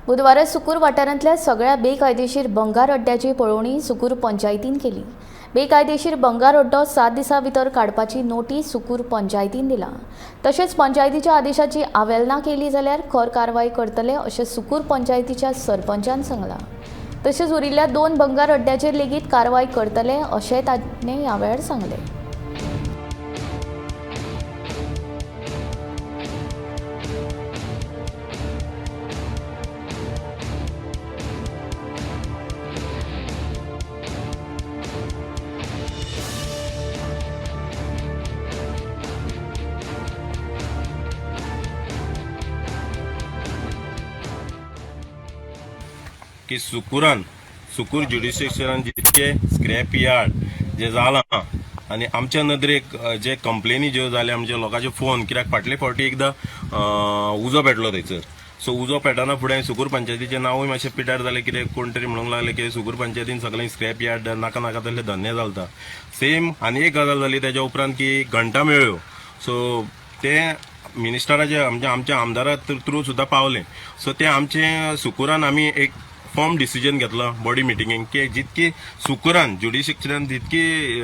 बुधवारा सुकूर वाठारांतल्या सगळ्या बेकायदेशीर भंगार अड्ड्याची पळोवणी सुकूर पंचायतीन केली. बेकायदेशीर भंगार अड्डो 7 दिसां भितर काडपाची नोटीस सुकूर पंचायतीन दिला. तशेंच पंचायतीच्या आदेशाची अवहेलना केली जाल्यार खर कारवाय करतले अशें सुकूर पंचायतीच्या सरपंचान सांगलां. तशेंच उरिल्ल्या 2 भंगार अड्ड्याचेर लेगीत कारवाय करतले अशें ताणें ह्या वेळार सांगलें. की सुकूरान सुकूर ज्युडिशियनान जितके स्क्रॅप यार्ड जे जालां आनी आमच्या नदरेक जे कंप्लेनी ज्यो जाल्या आमच्या लोकांचे फोन, कित्याक फाटले फावटी एकदां उजो पेटलो थंयसर. सो उजो पेटना फुडें सुकूर पंचायतीचें नांवूय मातशें पिड्ड्यार जालें, कित्याक कोण तरी म्हणूंक लागले की सुकूर पंचायतीन सगळें स्क्रॅप यार्ड नाका नाका तसले धंदे चलता. सेम आनी एक गजाल जाली तेज्या उपरांत की घंटा मेळ्ळ्यो. सो ते मिनिस्टराचे आमच्या आमच्या आमदारा थ्रू सुद्दां पावलें. सो ते आमचे सुकूरान आमी एक फर्म डिसिजन घेतला बॉडी मिटिंगेक की जितकी सुकूरान ज्युडिशियनान जितकी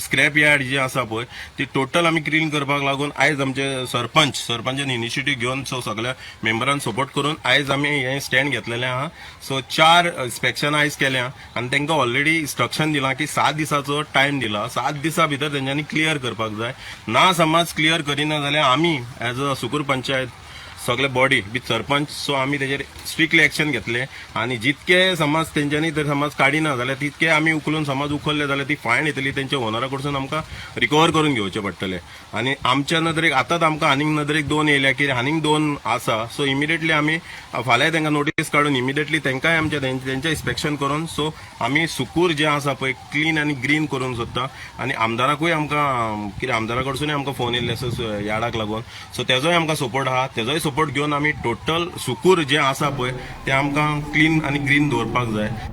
स्क्रॅप यार्ड जी आसा पळय ती टोटल आमी क्लीन करपाक लागून आयज आमचे सरपंचान इनिशिएटीव घेवन सो सगळ्या मेंबरान सपोर्ट करून आयज आमी हें स्टँड घेतलेलें आहा. सो 4 इन्स्पेक्शन आयज केल्या आनी तांकां ऑलरेडी इन्स्ट्रक्शन दिलां की 7 दिसाचो टायम दिला, 7 दिसां भितर तेंच्यांनी क्लियर करपाक जाय. ना समज क्लियर करिना जाल्यार आमी एज अ सुकूर पंचायत सगळे बॉडी विथ सरपंच सो आमी तेजेर स्ट्रिक्टली एक्शन घेतले आनी जितके समज तेंच्यांनी जर समज काडिना जाल्यार तितके आमी उखलून समज उखल्ले जाल्यार ती फायन येतली, तेंच्या ओनरा कडसून आमकां रिकवर करून घेवचें पडटलें. आनी आमच्या नदरेक आतांच आमकां आनीक नदरेक 2 येयल्या की आनीक 2 आसा. सो इमिडिएटली आमी फाल्यां तांकां नोटीस काडून इमिडिएटली तांकांय आमच्या तेंचें इन्स्पेक्शन करून सो आमी सुकूर जें आसा पळय क्लीन आनी ग्रीन करूंक सोदता. आनी आमदाराकूय आमकां कितें आमदारा कडसूनय आमकां फोन येयल्ले आसा यार्डाक लागून, सो तेजोय आमकां सपोर्ट आहा, तेजोय सपोर्ट घेवन आमी टोटल सुकूर जें आसा पळय तें आमकां क्लीन आनी ग्रीन दवरपाक जाय.